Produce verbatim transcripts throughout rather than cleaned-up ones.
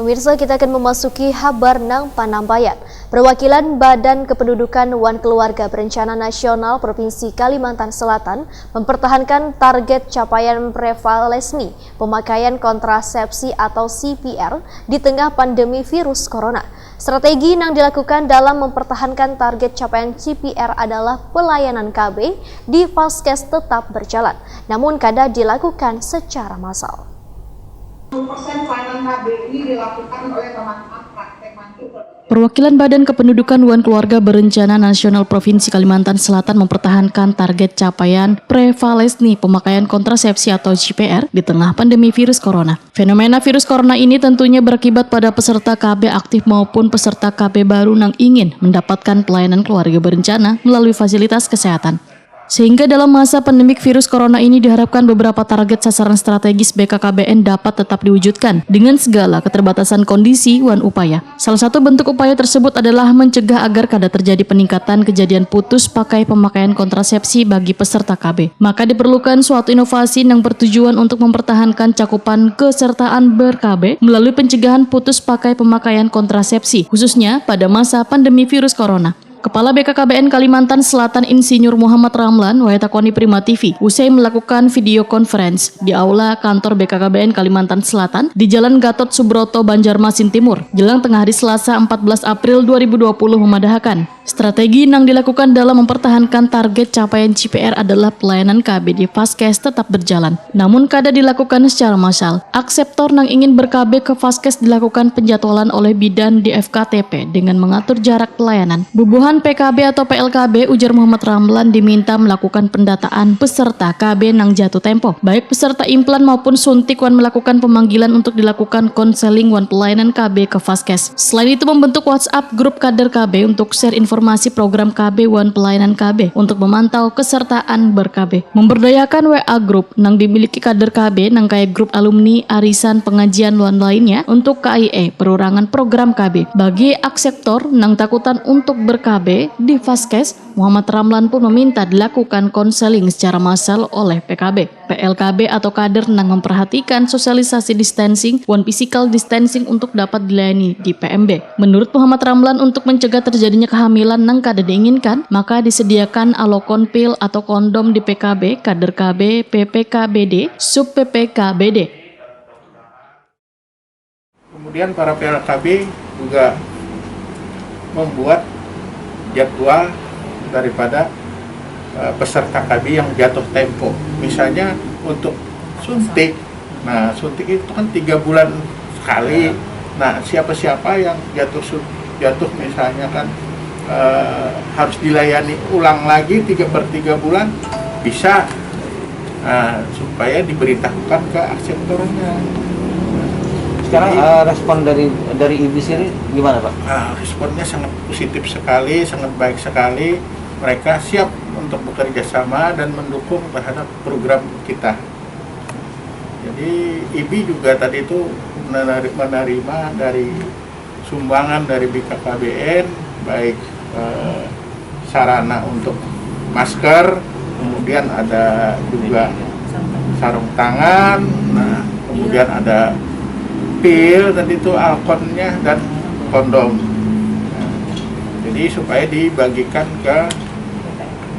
Pemirsa, kita akan memasuki habar nang panambayan. Perwakilan Badan Kependudukan wan Keluarga Berencana Nasional Provinsi Kalimantan Selatan mempertahankan target capaian prevalensi pemakaian kontrasepsi atau C P R di tengah pandemi virus corona. Strategi nang dilakukan dalam mempertahankan target capaian C P R adalah pelayanan K B di Vaskes tetap berjalan, namun kada dilakukan secara massal. Persen pelayanan K B ini dilakukan oleh teman-teman praktek mantu. Perwakilan Badan Kependudukan wan Keluarga Berencana Nasional Provinsi Kalimantan Selatan mempertahankan target capaian prevalensi pemakaian kontrasepsi atau C P R di tengah pandemi virus corona. Fenomena virus corona ini tentunya berakibat pada peserta K B aktif maupun peserta K B baru nang ingin mendapatkan pelayanan keluarga berencana melalui fasilitas kesehatan. Sehingga dalam masa pandemik virus corona ini diharapkan beberapa target sasaran strategis B K K B N dapat tetap diwujudkan dengan segala keterbatasan kondisi wan upaya. Salah satu bentuk upaya tersebut adalah mencegah agar kada terjadi peningkatan kejadian putus pakai pemakaian kontrasepsi bagi peserta K B. Maka diperlukan suatu inovasi yang bertujuan untuk mempertahankan cakupan kesertaan ber-K B melalui pencegahan putus pakai pemakaian kontrasepsi, khususnya pada masa pandemi virus corona. Kepala B K K B N Kalimantan Selatan Insinyur Muhammad Ramlan wayatakoni Prima T V usai melakukan video conference di aula kantor B K K B N Kalimantan Selatan di Jalan Gatot Subroto, Banjarmasin Timur, jelang tengah hari Selasa empat belas April dua ribu dua puluh memadahakan, strategi yang dilakukan dalam mempertahankan target capaian C P R adalah pelayanan K B di Vaskes tetap berjalan, namun kada dilakukan secara massal. Akseptor yang ingin ber-K B ke Vaskes dilakukan penjadwalan oleh bidan di F K T P dengan mengatur jarak pelayanan. Bubuhan P K B atau P L K B, ujar Muhammad Ramlan, diminta melakukan pendataan peserta K B yang jatuh tempo, baik peserta implan maupun suntik, wan melakukan pemanggilan untuk dilakukan konseling wan pelayanan K B ke Vaskes. Selain itu, membentuk WhatsApp grup kader K B untuk share informasi program K B wan pelayanan K B untuk memantau kesertaan ber-K B. Memberdayakan W A group nang dimiliki kader K B nang kaya grup alumni, arisan, pengajian, wan lainnya untuk K I E, perurangan program K B. Bagi akseptor nang takutan untuk ber-K B di Vaskes, Muhammad Ramlan pun meminta dilakukan konseling secara massal oleh P K B, P L K B atau kader nang memperhatikan sosialisasi distancing wan physical distancing untuk dapat dilayani di P M B. Menurut Muhammad Ramlan, untuk mencegah terjadinya kehamilan nang kada diinginkan, maka disediakan alokon pil atau kondom di P K B, kader K B, P P K B D, sub P P K B D. Kemudian para P L K B juga membuat jadwal daripada uh, peserta K B yang jatuh tempo. Misalnya untuk suntik, nah suntik itu kan tiga bulan sekali. Nah siapa-siapa yang jatuh jatuh misalnya kan uh, harus dilayani ulang lagi tiga per tiga bulan bisa uh, supaya diberitahukan ke akseptornya. Sekarang Jadi, uh, respon dari dari ibu sendiri gimana Pak? Uh, responnya sangat positif sekali, sangat baik sekali. Mereka siap untuk bekerja sama dan mendukung terhadap program kita. Jadi I B I juga tadi itu menerima dari sumbangan dari B K K B N, baik eh, sarana untuk masker, kemudian ada juga sarung tangan, nah, kemudian ada pil tadi itu alkonnya dan kondom. Nah, jadi supaya dibagikan ke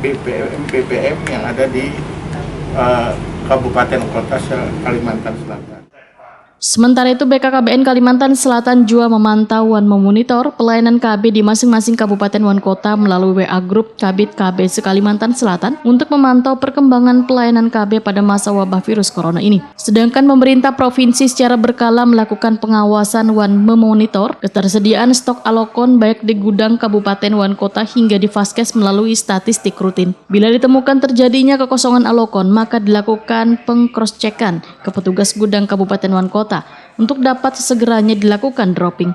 B P M B P M yang ada di uh, kabupaten kota se Kalimantan Selatan. Sementara itu, B K K B N Kalimantan Selatan jua memantau wan memonitor pelayanan K B di masing-masing kabupaten wan kota melalui W A Group Kabid K B se-Kalimantan Selatan untuk memantau perkembangan pelayanan K B pada masa wabah virus corona ini. Sedangkan pemerintah provinsi secara berkala melakukan pengawasan wan memonitor ketersediaan stok alokon baik di gudang kabupaten wan kota hingga di vaskes melalui statistik rutin. Bila ditemukan terjadinya kekosongan alokon, maka dilakukan pengcross-check-an ke petugas gudang kabupaten wan kota untuk dapat sesegeranya dilakukan dropping.